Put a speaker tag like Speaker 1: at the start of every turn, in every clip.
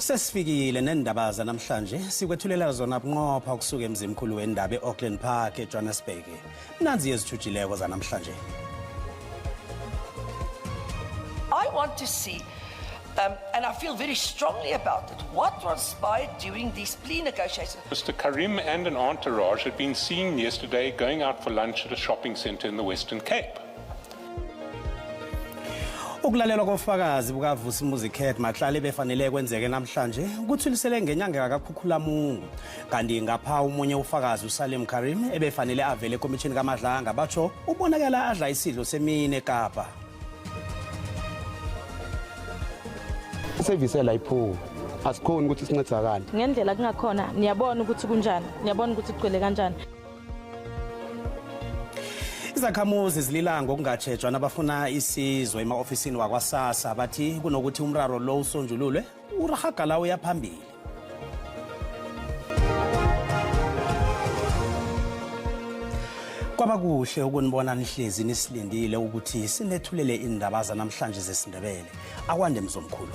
Speaker 1: Sesifikile nendaba zanamhlanje sikwethulela zona bunqopha ukusuka emzimkhulu wendaba e-Auckland Park eJohannesburg. Nanzi ezithujileko zanamhlanje.
Speaker 2: I want to see, and I feel very strongly about it, what transpired during these plea negotiations.
Speaker 3: Mr. Carrim and an entourage had been seen yesterday going out for lunch at a shopping centre in the Western Cape.
Speaker 1: Ukulalelwa kofakazi bukaVusimuzi Cat Matlala befanele kwenzeke namhlanje kuthulisele ngenyanga kaKhukhulamungu. Kanti ngapha umunye ufakazi uSalim Carrim ebefanele avele ekomishini kaMadlanga batsho ubonakala adla isidlo semini eKapa.
Speaker 4: Isevisi la iphuwa asikhoni ukuthi sincedakale
Speaker 5: ngendlela kungakhona. Niyabona ukuthi kunjani, niyabona ukuthi kugcwele kanjani.
Speaker 1: Izakhamuzi zilila ngokungatshejwa nabafuna isizo ema-ofisini wakwaSASSA, bathi kunokuthi umraro lo usonjululwe urhagala uya phambili. Kwaba kuhle ukunibona nihlezi nisilindile ukuthi sinethulele indaba zanamhlanje zesiNdebele. Akwande mzomkhulu.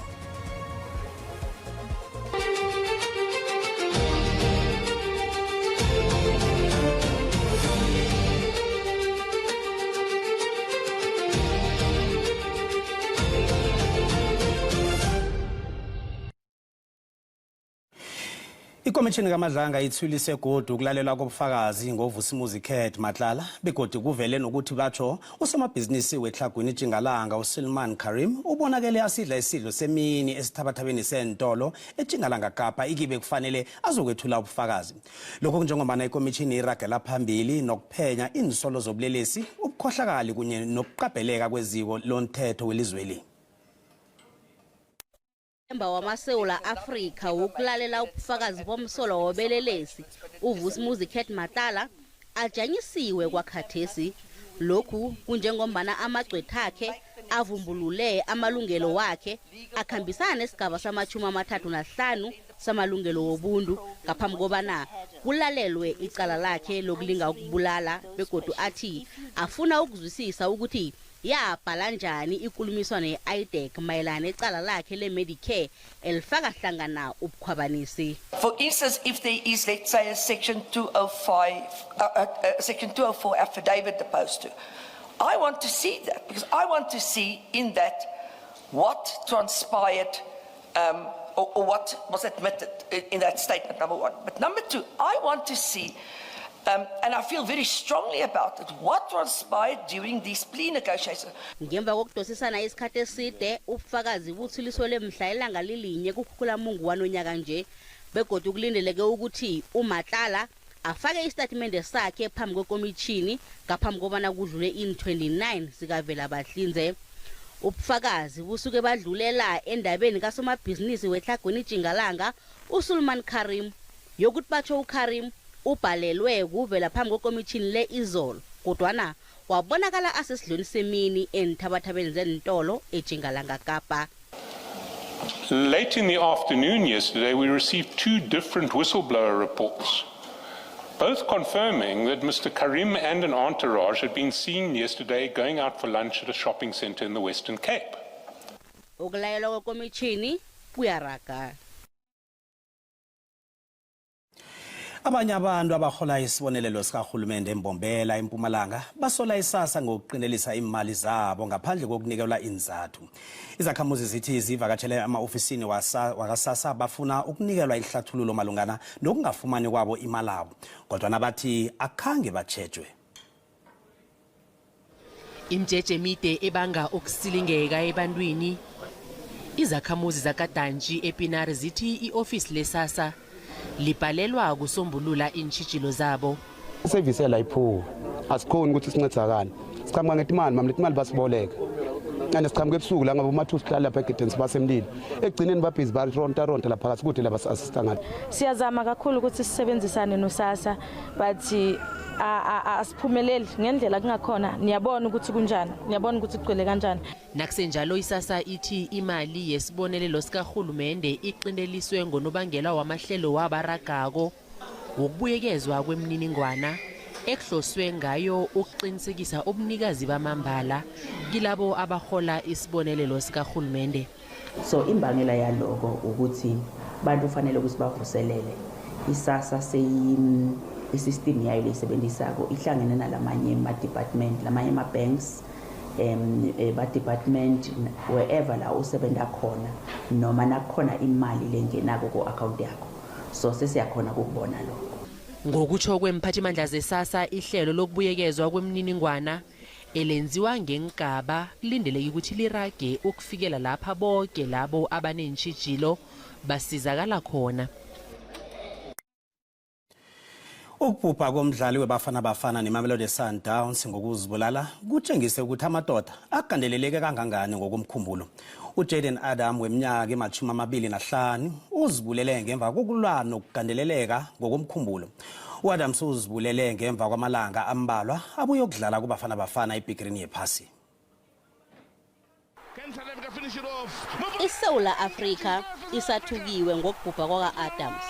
Speaker 1: Ikomishini kaMadlanga ithulise godu ukulalelwa kobufakazi ngoVusimuzi Cat Matlala, begodu kuvele nokuthi batsho usomabhizinisi weTlhagwini Tjingalanga uSilman Carrim ubonakele asidla isidlo semini esithabathabeni seentolo eTjingalanga Kapa ikibe kufanele azokwethula ubufakazi. Lokho kunjengobana ikomishini iragela phambili nokuphenya iinsolo zobulelesi, ubukhohlakali kunye nokuqabheleka kweziko lomthetho welizweli.
Speaker 6: Emba wamaSewula Afrika wokulalela ubufakazi bomsolo wobelelesi uVusimuzi Cat Matlala ajanyisiwe kwakhathesi. Lokhu kunjengombana amagcwethakhe avumbulule amalungelo wakhe akhambisana nesigaba sama-35 samalungelo wobuntu ngaphambi kobana kulalelwe icala lakhe lokulinga ukubulala, begodu athi afuna ukuzwisisa ukuthi yabhala njani ikulumiswano ye-IDAC mayelana necala lakhe le-Medicare elifaka hlangana ubukhwabanisi.
Speaker 2: For instance, if there is, let's say, a Section 205, Section 204 affidavit opposed to, I want to see that, because I want to see in that what transpired or what was admitted in that statement, number one. But number two, I want to see, and I feel very strongly about it, what transpired during these plea negotiations.
Speaker 6: Ngemva kokudosisana isikhathi eside, ubufakazi buthuliswe mhla ilanga lilinye kuKhukhulamungu wanonyaka nje, begodu kulindeleke ukuthi uMatlala afake isitatimende sakhe phambi kwekomishini ngaphambi kobana kudlule in-29 zikavela bahlinze. Ubufakazi busuke badlulela endabeni kasomabhizinisi weTlhagwini Tjingalanga uSulman Carrim yokuthi batsho uCarrim ubhalelwe kuvela phambi kwekomishini le izolo, kodwana wabonakala asesidlweni semini enthabathabeni zentolo eTjingalanga Kapa.
Speaker 3: Late in the afternoon yesterday, we received two different whistleblower reports, both confirming that Mr. Carrim and an entourage had been seen yesterday going out for lunch at a shopping centre in the Western Cape.
Speaker 6: Ukulayelwa kwekomishini kuyaraga.
Speaker 1: Abanye abantu abahola isibonelelo sikarhulumende eMbombela eMpumalanga basola iSASSA ngokuqinelisa imali zabo ngaphandle kokunikelwa inzathu. Izakhamuzi zithi zivakatshele ama-ofisini wakaSASSA bafuna ukunikelwa ihlathululo malungana nokungafumani kwabo imalabo, kodwa bathi akhange batjhejwe.
Speaker 7: Imijeje emide ebanga ukusilingeka ebantwini. Izakhamuzi zakaDantshi ePinari zithi i-ofisi leSASSA libhalelwa kusombulula iintjhijilo zabo.
Speaker 4: Isevisi la iphuwa asikhoni ukuthi sincedakale. Siqhamuka ngetimali mama, letimali basiboleka and siqhamuka ebusuku la ngoba uma-two sihlala lapha egedeni sibasemlilo, ekugcineni babhizi baronta ronta lapha phakathi kude la basi-assista ngathi.
Speaker 5: Siyazama kakhulu ukuthi sisebenzisane noSASSA, but asiphumeleli ngendlela kungakhona. Niyabona ukuthi kunjani, niyabona ukuthi kugcwele kanjani.
Speaker 7: Nakusenjalo iSASSA ithi imali yesibonelelo sikarhulumende iqinteliswe ngonobangela wamahlelo wabaragako wokubuyekezwa kwemininingwana ekuhloswe ngayo ukuqinisekisa ubunikazi bamambala kilabo abahola isibonelelo sikarhulumende.
Speaker 8: So imbangela yaloko ukuthi Bantu fanele ukuthi bavuselele iSASSA isystem yayo leyisebenzisako ihlangene nalamanye ama-department, lamanye ama-banks, ba-department wherever la usebenza khona noma nakukhona imali lengenako ku-account yakho, so sesiyakhona ukukubona lokho.
Speaker 7: Ngokutsho kwemphathimandla zeSASSA, ihlelo lokubuyekezwa kwemininingwana elenziwa ngengaba kulindeleke ukuthi lirage ukufikela lapha bonke labo abanentshijilo basizakala khona.
Speaker 1: Ukubhubha komdlali weBafana Bafana neMamelodi Sundowns ngokuzibulala kutshengise ukuthi amadoda agandeleleke kangangani ngokomkhumbulo. UJaden Adam weminyaka ema-25 uzibulele ngemva kokulwa nokugandeleleka ngokomkhumbulo. U-Adams uzibulele ngemva kwamalanga ambalwa abuye ukudlala kuBafana Bafana ebhigirini yephasi.
Speaker 6: ISewula Afrika isathukiwe ngokubhubha kwaka-Adams.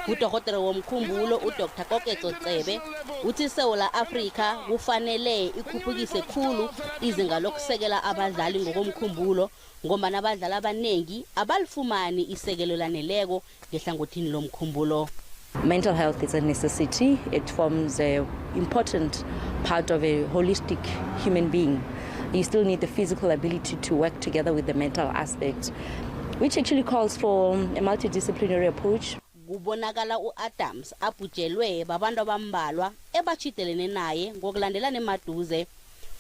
Speaker 6: Udorhotere womkhumbulo uDr Koketso Tsebe uthi iSewula Afrika kufanele ikhuphukise khulu izinga lokusekela abadlali ngokomkhumbulo, ngombana abadlali abanengi abalifumani isekelo laneleko ngehlangothini lomkhumbulo.
Speaker 9: Mental health is a necessity. It forms an important part of a holistic human being. You still need the physical ability to work together with the mental aspect, which actually calls for a multidisciplinary approach.
Speaker 6: Kubonakala u-Adams abhujelwe babantu abambalwa ebatjhidelene naye ngokulandelana emaduze.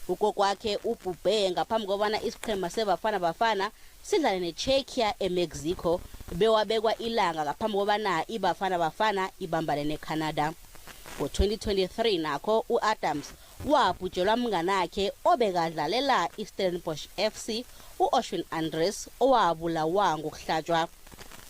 Speaker 6: Ugokwakhe ubhubhe ngaphambi kobana isiqhema seBafana Bafana sidlale neCzechia eMexico, bewabekwa ilanga ngaphambi kobana iBafana Bafana ibambane neCanada. Ngo-2023 nakho u-Adams wabhujelwa mnganakhe obekadlalela i-Stellenbosch FC, u-Oshwin Andres, owabulawa ngokuhlatshwa.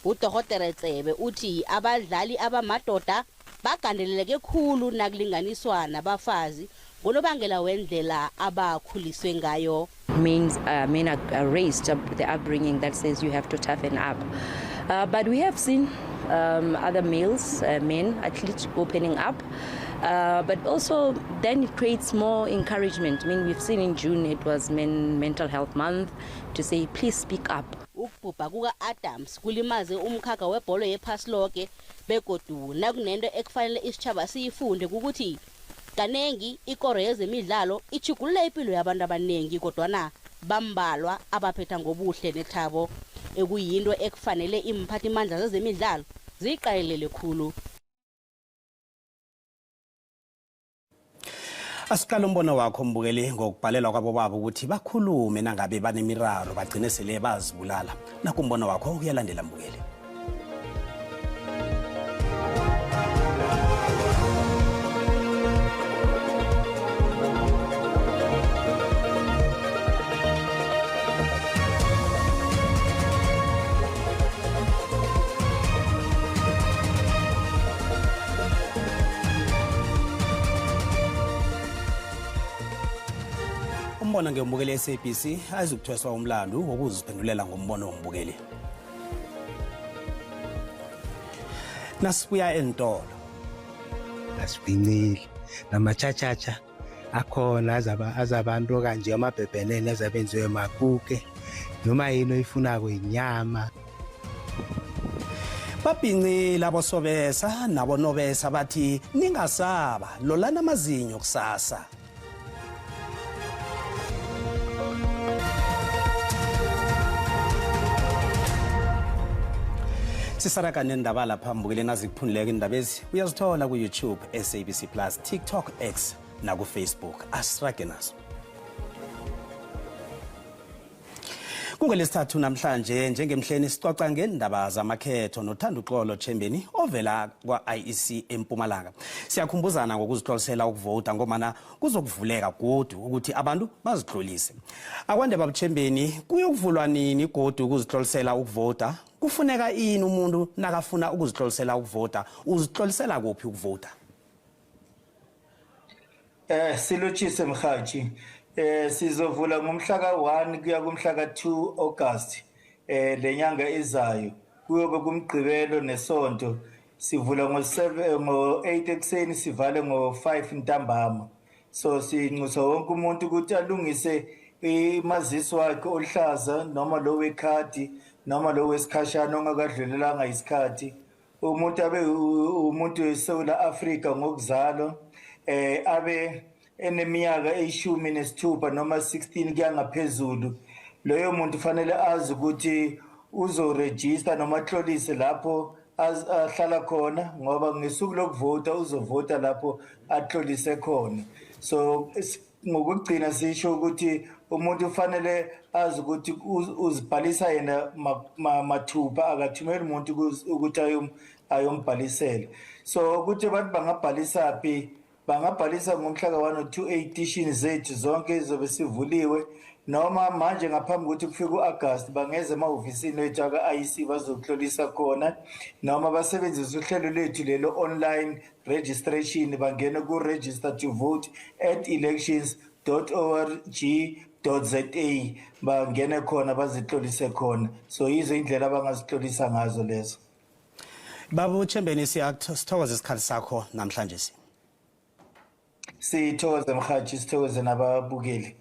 Speaker 6: Udorhotere Tsebe uthi abadlali abamadoda bagandeleleke khulu nakulinganiswa nabafazi ngonobangela wendlela abakhuliswe ngayo.
Speaker 9: Means men are raised up the upbringing that says you have to toughen up. But we have seen other males, men athletes opening up. But also then it creates more encouragement. I mean, we've seen in June it was Men Mental Health Month to say, please speak up.
Speaker 6: Ukubhubha kuka-Adams kulimaze umkhakha webholo yephasi loke, begodu nakunento ekufanele isitjhaba siyifunde kukuthi kanengi ikoro yezemidlalo ichugulula impilo yabantu abanengi, kodwana bambalwa abaphetha ngobuhle nethabo, ekuyinto ekufanele imphathimandla zezemidlalo ziyiqalelele khulu.
Speaker 1: Asiqala umbono wakho mbukeli ngokubhalelwa kwabo baba ukuthi bakhulume nangabe banemiraro bagcine sele bazibulala. Naku umbono wakho uyalandela mbukeli. Umbono ngembukeli SABC ayizukuthweswa umlandu wokuziphendulela ngombono wombukeli. Nasibuya entolo
Speaker 10: asibhincile namatshatshatsha akhona azabantu kanje amabhebhenene azabenziwe makuke noma yini oyifunako inyama.
Speaker 1: Babhincile abosobesa nabonobesa bathi ningasaba lolana amazinyo kusasa. Sisaraka nendaba lapha mbukele nazikuphundleka indaba ezi uyazithola ku-YouTube, SABC Plus, TikTok, X naku-Facebook. Asirage nazo. Kungelesithathu namhlanje njengemhleni sicoca ngendaba zamakhetho noThanduxolo Tshembeni ovela kwa-IEC eMpumalanga. Siyakhumbuzana ngokuzihlolisela ukuvota ngomana kuzokuvuleka godu ukuthi abantu bazihlolise. Akwande babuTshembeni, kuyokuvulwa nini godu ukuzihlolisela ukuvota? Kufuneka ini umuntu nakafuna ukuzihlolisela ukuvota? Uzihlolisela kuphi ukuvota?
Speaker 11: Silotshise mhathi. Sizovula ngomhla ka-1 kuya kumhla ka-2 August lenyanga ezayo. Kuyobe kumgqibelo nesonto. Sivula ngo-7 ngo-8 ekuseni sivale ngo-5 ntambama. So sinxusa wonke umuntu ukuthi alungise imazisi wakhe oluhlaza noma lo wekhadi noma lo wesikhashana ongakadlulelanga isikhathi. Umuntu abe umuntu weSouth Africa ngokuzalwa, abe eneminyaka eyi-16 noma 16 kuya ngaphezulu. Loyo muntu fanele azi ukuthi uzorejista noma ahlolise lapho ahlala khona, ngoba ngesuku lokuvota uzovota lapho ahlolise khona. So ngokugcina sisho ukuthi umuntu ufanele azi ukuthi uzibhalisa yena mathupha, akathumeli umuntu ukuthi ayombhalisela. So ukuthi abantu bangabhalisa phi? Bangabhalisa ngomhla ka-1 no-2 ey'tishini zethu zonke ezizobe sivuliwe, noma manje ngaphambi kokuthi kufike u-Agasti bangeza emahhovisini wethu aka-IEC bazokuhlolisa khona, noma basebenzise uhlelo lethu lelo online registration, bangene ku-register to vote at elections.org.za, bangene khona bazihlolise khona. So yizo indlela abangazihlolisa ngazo lezo.
Speaker 1: Baba uTshembeni, siyathokoza isikhathi sakho namhlanje.
Speaker 11: Sithokoze mhathi, sithokoze nababukeli.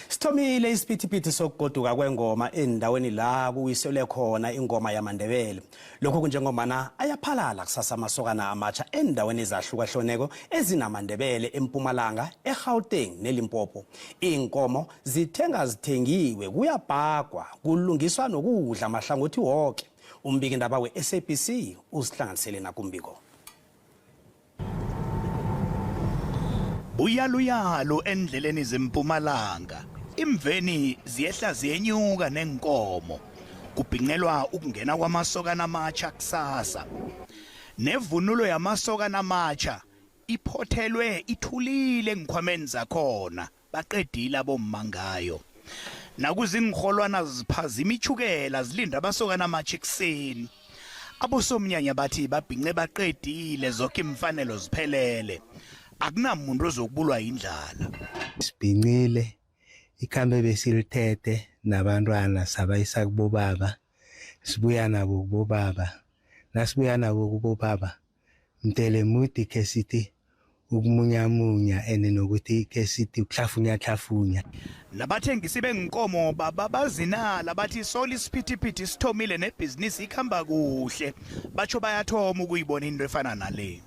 Speaker 1: Sithomile isiphithiphithi sokugoduka kwengoma endaweni la kuwiselwe khona ingoma yamaNdebele. Lokhu kunjengomana ayaphalala kusasa amasokana amatsha endaweni ezahlukahloneko ezinamaNdebele eMpumalanga, eGauteng neLimpopo. Inkomo zithenga zithengiwe, kuyabhagwa, kulungiswa nokudla mahlangothi wonke. Umbiki ndaba we-SABC uzihlanganisele nakumbiko.
Speaker 12: Buyaluyalu endleleni zempumalanga, imveni ziyehla ziyenyuka nenkomo, kubhincelwa ukungena kwamasokana amatsha kusasa. Nevunulo yamasokana amatsha iphothelwe ithulile engikhwameni zakhona, baqedile abomma ngayo. Nakuzingiholwana ziphazima ichukela zilinda amasokana amatsha ekuseni. Abosomnyanya bathi babhince baqedile, zonke imfanelo ziphelele, akunamuntu ozokubulwa indlala.
Speaker 10: Sibhincile ikhambe besilithethe nabantwana sabayisa kubobaba, sibuya nabo kubobaba. Nasibuya nabo kubobaba, mtele muti ke sithi ukumunyamunya ene nokuthi ke sithi ukuhlafunya hlafunya.
Speaker 12: Nabathengisi benkomo babazinala bathi solo isiphithiphithi sithomile nebhizinisi ikhamba kuhle, batsho bayathoma ukuyibona into efana nale.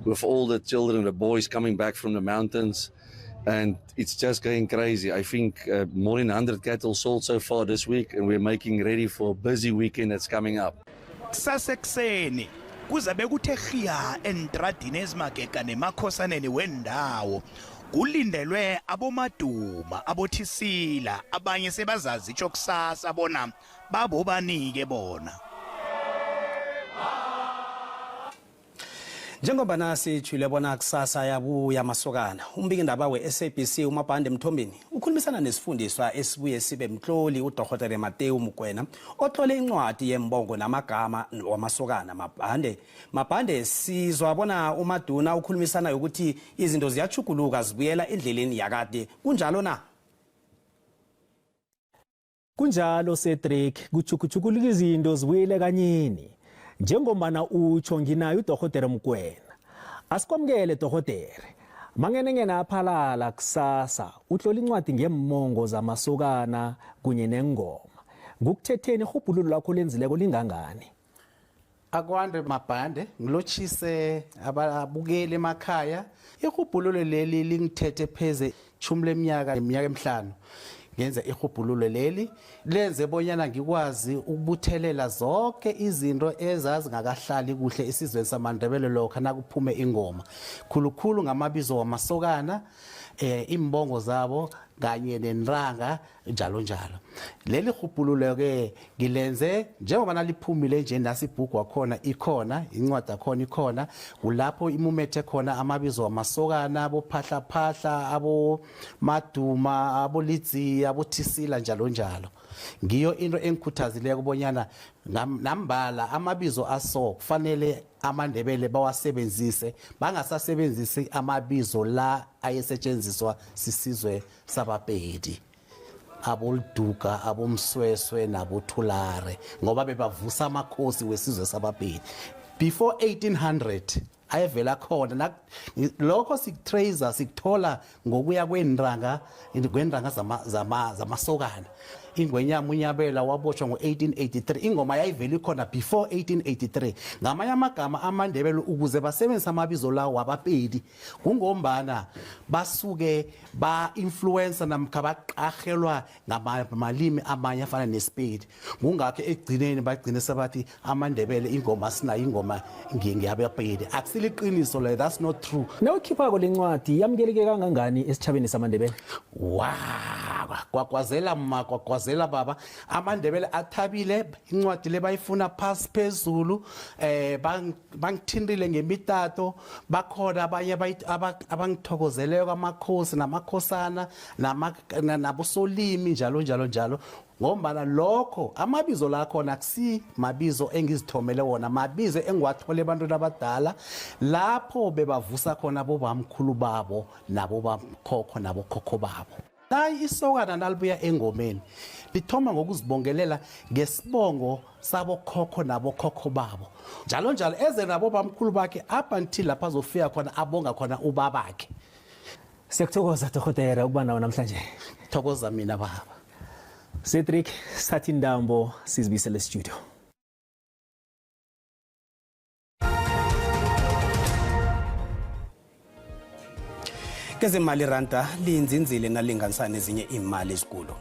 Speaker 13: With all the children, the boys coming back from the mountains, and it's just going crazy. I think more than 100 cattle sold so far this week, and we're making ready for a busy weekend that's coming up.
Speaker 12: Kusasekuseni kuzabe kuthe khiya entradini ezimagega nemakhosaneni wendawo, kulindelwe abomaduma abothisila, abanye sebazazi itsho kusasa bona babobanike bona.
Speaker 1: Njengoba nasithule bona kusasa yabuya amasokana, umbiki ndaba we-SABC uMabhande Mthombeni ukhulumisana nesifundiswa esibuye sibe mtloli uDokotela Mateu Mokoena otlole incwadi yembongo namagama wamasokana. Mabhande, Mabhande, sizwa bona uMaduna ukhulumisana ukuthi izinto ziyachuguluka zibuyela endleleni yakade, kunjalo na?
Speaker 14: Kunjalo Cedric, kuchukuchukulika izinto zibuyele kanyeni. Njengombana utsho, nginayo uDokotela Mokoena. Asikwamukele dohotere. Mangenengene aphalala kusasa, utlola incwadi ngeemongo zamasokana kunye nengoma. Ngukuthetheni irhubhululo lakho lenzileko lingangani?
Speaker 15: Akwande Mabhande, ngilotshise ababukeli emakhaya. Ihubhululo leli lingithethe pheze 10 leminyaka, iminyaka emihlanu ngenza ihubhululo leli, lenze bonyana ngikwazi ukubuthelela zonke izinto ezazingakahlali kuhle esizweni samaNdebele lokha nakuphume ingoma, khulukhulu ngamabizo wamasokana, imbongo zabo kanye nenranga njalo njalo. Leli hubhululo ke ngilenze njengoba naliphumile nje, nasi ibhuku wakhona ikhona, incwadi akhona ikhona, kulapho imumethe khona amabizo wamasokana, abophahlaphahla, abomaduma, abolidzi, abothisila njalo njalo. Ngiyo into engikhuthazileko bonyana nambala amabizo aso kufanele amaNdebele bawasebenzise, bangasasebenzisi amabizo la ayesetshenziswa sisizwe sabaPedi, aboluduka, abomsweswe nabothulare, ngoba bebavusa amakhosi wesizwe sabaPedi before 1800 ayevela khona. Lokho sikutracer, sikuthola ngokuya kwenranga zamasokana. Ingwenyama uNyabela waboshwa ngo-1883. Ingoma yayivele ikhona before 1883. Ngamanye amagama, amaNdebele ukuze basebenzise amabizo lawo wabaPedi, kungombana basuke ba-influencer namkha baqahelwa ngamalimi amanye afana neSipedi. Kungakho ekugcineni bagcine sebathi amaNdebele ingoma sinayo, ingoma ngiyabapedi. Akusiliqiniso leyo, that's not true.
Speaker 14: Nawukhiphako lencwadi, yamukeleke kangangani esitjhabeni samaNdebele?
Speaker 15: Wa kwakwazela ma, kwakwazela baba. AmaNdebele athabile, incwadi le bayifuna phasi phezulu. Bangithintile ngemitato, bakhona abanye abangithokozeleko, amakhosi namakhosana nabosolimi, njalo njalo njalo, ngombana lokho amabizo la khona akusi mabizo engizithomele wona, mabizo engiwathole ebantwini abadala lapho bebavusa khona bobamkhulu babo nabobamkhokho nabokhokho babo. Nayi isokana nalibuya engomeni lithoma ngokuzibongelela ngesibongo sabokhokho nabokhokho babo, njalo njalo, eze nabo bamkhulu bakhe, up until lapho azofika khona abonga khona ubabakhe.
Speaker 14: Siyakuthokoza, dokotela, ukuba nawo namhlanje.
Speaker 15: Thokoza mina, baba.
Speaker 14: Cedric, sithatha intambo sizibisele studio.
Speaker 1: Kezemali, iranda linzinzile nalinganisana nezinye imali ezikulu.